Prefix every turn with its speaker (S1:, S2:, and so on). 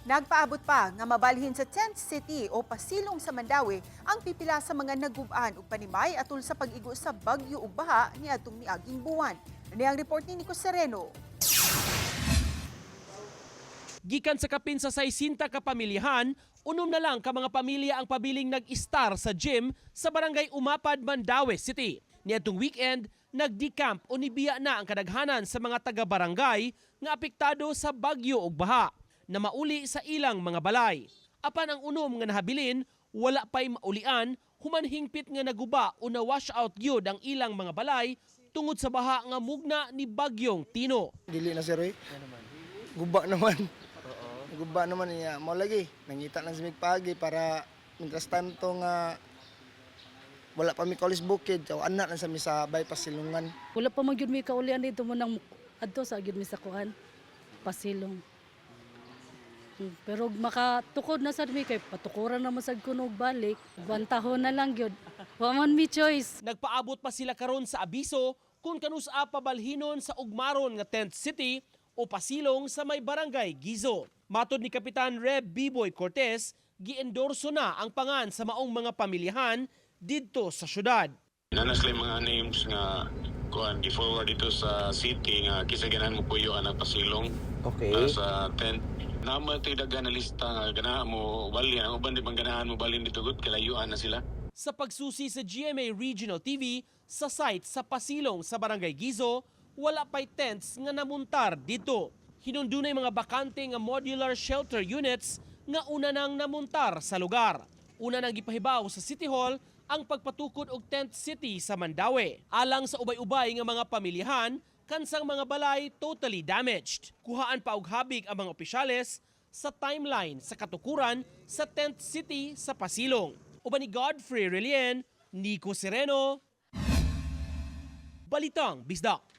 S1: Nagpaabot pa nga mabalhin sa Tent City o pasilong sa Mandaue ang pipila sa mga nagub-an og panimay atul sa pag-igo sa bagyo ug baha niadtong miaging buwan. Ani ang report ni Nico Sereno.
S2: Gikan sa kapin sa 60 ka pamilyahan, 6 na lang ka mga pamilya ang pabiling nag-istar sa gym sa Barangay Umapad, Mandaue City. Niadtong weekend, nagdi-camp o nibiya na ang kadaghanan sa mga taga-barangay nga apektado sa bagyo ug baha na mauli sa ilang mga balay. Apan ang 6 nga nahabilin, wala pa'y maulian human hingpit nga naguba o na-wash out gyud ang ilang mga balay tungod sa baha nga mugna ni Bagyong Tino.
S3: Dili na, sir, eh. Guba naman. Guba naman niya. Mao lagi nangita lang sa pagi para mientras tanto nga wala pa mi college bukid, so anak lang sa mi sa bypass silungan.
S4: Wala pa man gyud mi kaulian dito mo nang adto sa gyud mi sa kuan pasilong. Pero makatukod na sad mi kay patukuran na man sad kuno og balik. Bantahon na lang gyud. Wa man mi choice.
S2: Nagpaabot pa sila karon sa abiso kung kanusa pabalhinon sa ugmaron nga tent city o pasilong sa may Barangay Gizo. Matod ni Kapitan Reb Biboy Cortez, giendorso na ang pangan sa maong mga pamilyahan didto sa syudad.
S5: Naa na sila yung mga names nga kuan i-forward dito sa city nga kinsa ganahan mo puyo ana pasilong sa tent. Naman ito daghan na lista nga ganahan mo balhin. Ang uban di bang ganahan mo balhin dito gud kalayuan na sila.
S2: Sa pagsusi sa GMA Regional TV sa site sa pasilong sa Barangay Gizo, wala pa'y tents nga namuntar dito. Hinundunay mga bakante nga modular shelter units nga una nang namuntar sa lugar. Una nang gipahibaw sa City Hall ang pagpatukod og tent city sa Mandaue. Alang sa ubay-ubay nga mga pamilyahan, kansang mga balay totally damaged. Kuhaan pa og habig ang mga opisyales sa timeline sa katukuran sa tent city sa Pasilong. Uban ni Godfrey Relien, Nico Sereno, Balitang Bisdak.